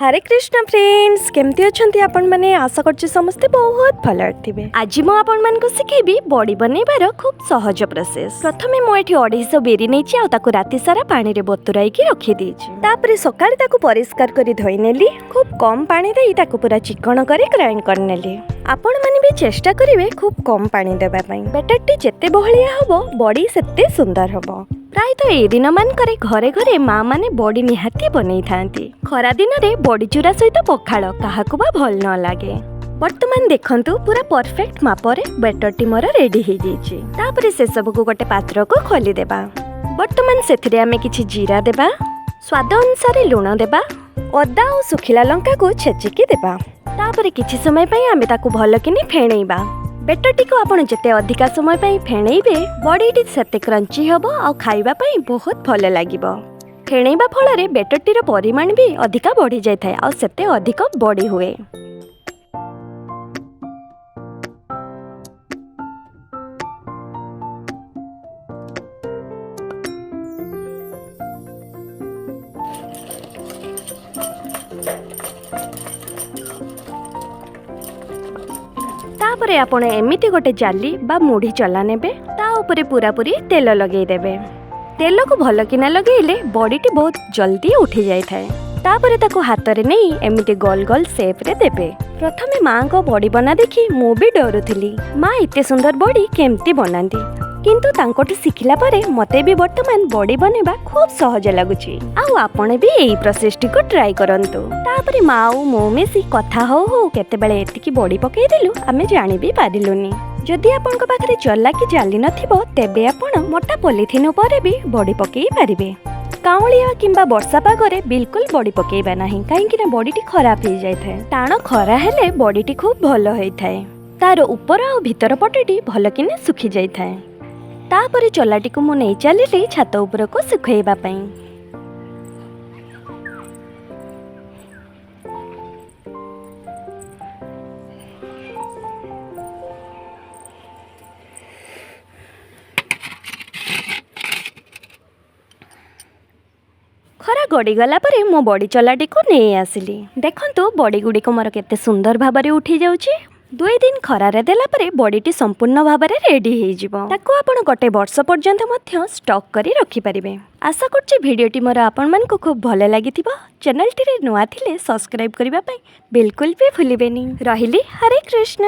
Hare Krishna friends, କେମିତି ଅଛନ୍ତି ଆପଣମାନେ? ଆଶା କରୁଛି ସମସ୍ତେ ବହୁତ ଭଲରେ ଥିବେ। ଆଜି ମୁଁ ଆପଣମାନଙ୍କୁ ଶିଖେଇବି ବଡ଼ି ବନେଇବାର ଖୁବ୍ ସହଜ ପ୍ରୋସେସ୍। ପ୍ରଥମେ ମୁଁ ଏଠି 250 ବିରି ନେଇଛି ଆଉ ତାକୁ ରାତି ସାରା ପାଣିରେ ବତୁରାଇକି ରଖିଦେଇଛି। ତାପରେ ସକାଳେ ତାକୁ ପରିଷ୍କାର କରି ଧୋଇନେଲି। ଖୁବ୍ କମ୍ ପାଣି ଦେଇ ତାକୁ ପୁରା ଚିକଣ କରି ଗ୍ରାଇଣ୍ଡ କରିନେଲି। ଆପଣମାନେ ବି ଚେଷ୍ଟା କରିବେ ଖୁବ୍ କମ୍ ପାଣି ଦେବା ପାଇଁ। ବେଟରଟି ଯେତେ ବହଳିଆ ହବ, ବଡ଼ି ସେତେ ସୁନ୍ଦର ହବ। ପ୍ରାୟତଃ ଏଇ ଦିନମାନଙ୍କରେ ଘରେ ଘରେ ମା ମାନେ ବଡ଼ି ନିହାତି ବନେଇଥାନ୍ତି। ଖରା ଦିନରେ ବଡ଼ି ଚୁରା ସହିତ ପଖାଳ କାହାକୁ ବା ଭଲ ନ ଲାଗେ? ବର୍ତ୍ତମାନ ଦେଖନ୍ତୁ, ପୁରା ପରଫେକ୍ଟ ମାପରେ ବେଟରଟି ମୋର ରେଡି ହେଇଯାଇଛି। ତାପରେ ସେସବୁକୁ ଗୋଟେ ପାତ୍ରକୁ ଖୋଲିଦେବା। ବର୍ତ୍ତମାନ ସେଥିରେ ଆମେ କିଛି ଜିରା ଦେବା, ସ୍ୱାଦ ଅନୁସାରେ ଲୁଣ ଦେବା, ଅଦା ଆଉ ଶୁଖିଲା ଲଙ୍କାକୁ ଛେଚିକି ଦେବା। ତାପରେ କିଛି ସମୟ ପାଇଁ ଆମେ ତାକୁ ଭଲକିନି ଫେଣେଇବା। ବେଟରଟିକୁ ଆପଣ ଯେତେ ଅଧିକା ସମୟ ପାଇଁ ଫେଣେଇବେ, ବଡ଼ିଟି ସେତେ କ୍ରଞ୍ଚି ହେବ ଆଉ ଖାଇବା ପାଇଁ ବହୁତ ଭଲ ଲାଗିବ। ଫେଣେଇବା ଫଳରେ ବେଟରଟିର ପରିମାଣ ବି ଅଧିକା ବଢ଼ିଯାଇଥାଏ ଆଉ ସେତେ ଅଧିକ ବଡ଼ି ହୁଏ। ତାପରେ ଆପଣ ଏମିତି ଗୋଟେ ଜାଲି ବା ମୁଢ଼ି ଚଲା ନେବେ, ତା ଉପରେ ପୁରାପୁରି ତେଲ ଲଗେଇଦେବେ। ତେଲକୁ ଭଲକିନା ଲଗେଇଲେ ବଡ଼ିଟି ବହୁତ ଜଲ୍ଦି ଉଠି ଯାଇଥାଏ। ତାପରେ ତାକୁ ହାତରେ ନେଇ ଏମିତି ଗୋଲ ଗୋଲ ସେପ୍ରେ ଦେବେ। ପ୍ରଥମେ ମାଆଙ୍କ ବଡ଼ି ବନା ଦେଖି ମୁଁ ବି ଡରୁଥିଲି, ମା ଏତେ ସୁନ୍ଦର ବଡ଼ି କେମିତି ବନାନ୍ତି? କିନ୍ତୁ ତାଙ୍କଠୁ ଶିଖିଲା ପରେ ମୋତେ ବି ବର୍ତ୍ତମାନ ବଡ଼ି ବନେଇବା ଖୁବ୍ ସହଜ ଲାଗୁଛି। ଆଉ ଆପଣ ବି ଏଇ ପ୍ରୋସେସଟିକୁ ଟ୍ରାଏ କରନ୍ତୁ। ତାପରେ ମା ଆଉ ମୁଁ ମିଶି କଥା ହଉ ହଉ କେତେବେଳେ ଏତିକି ବଡ଼ି ପକେଇଦେଲୁ, ଆମେ ଜାଣି ବି ପାରିଲୁନି। ଯଦି ଆପଣଙ୍କ ପାଖରେ ଚଲା କି ଜାଲି ନଥିବ, ତେବେ ଆପଣ ମୋଟା ପଲିଥିନ୍ ଉପରେ ବି ବଡ଼ି ପକେଇ ପାରିବେ। କାଉଁଳିଆ କିମ୍ବା ବର୍ଷା ପାଗରେ ବିଲକୁଲ ବଡ଼ି ପକେଇବା ନାହିଁ, କାହିଁକି ନା ବଡ଼ିଟି ଖରାପ ହେଇଯାଇଥାଏ। ଟାଣ ଖରା ହେଲେ ବଡ଼ିଟି ଖୁବ୍ ଭଲ ହେଇଥାଏ। ତାର ଉପର ଆଉ ଭିତର ପଟଟି ଭଲକିନା ଶୁଖି ଯାଇଥାଏ। ତାପରେ ଚଲାଟିକୁ ମୁଁ ନେଇ ଚାଲିଲି ଛାତ ଉପରକୁ ଶୁଖେଇବା ପାଇଁ। ଖରା ଗଡ଼ିଗଲା ପରେ ମୁଁ ବଡ଼ି ଚଲାଟିକୁ ନେଇ ଆସିଲି। ଦେଖନ୍ତୁ, ବଡ଼ି ଗୁଡ଼ିକ ମୋର କେତେ ସୁନ୍ଦର ଭାବରେ ଉଠି ଯାଉଛି। 2 ଦିନ ଖରାରେ ଦେଲା ପରେ ବଡ଼ିଟି ସମ୍ପୂର୍ଣ୍ଣ ଭାବରେ ରେଡ଼ି ହେଇଯିବ। ତାକୁ ଆପଣ ଗୋଟେ ବର୍ଷ ପର୍ଯ୍ୟନ୍ତ ମଧ୍ୟ ଷ୍ଟକ୍ କରି ରଖିପାରିବେ। ଆଶା କରୁଛି ଭିଡ଼ିଓଟି ମୋର ଆପଣମାନଙ୍କୁ ଖୁବ୍ ଭଲ ଲାଗିଥିବ। ଚ୍ୟାନେଲଟିରେ ନୂଆ ଥିଲେ ସବସ୍କ୍ରାଇବ୍ କରିବା ପାଇଁ ବିଲକୁଲ ବି ଭୁଲିବେନି। ରହିଲି, ହରେ କୃଷ୍ଣ।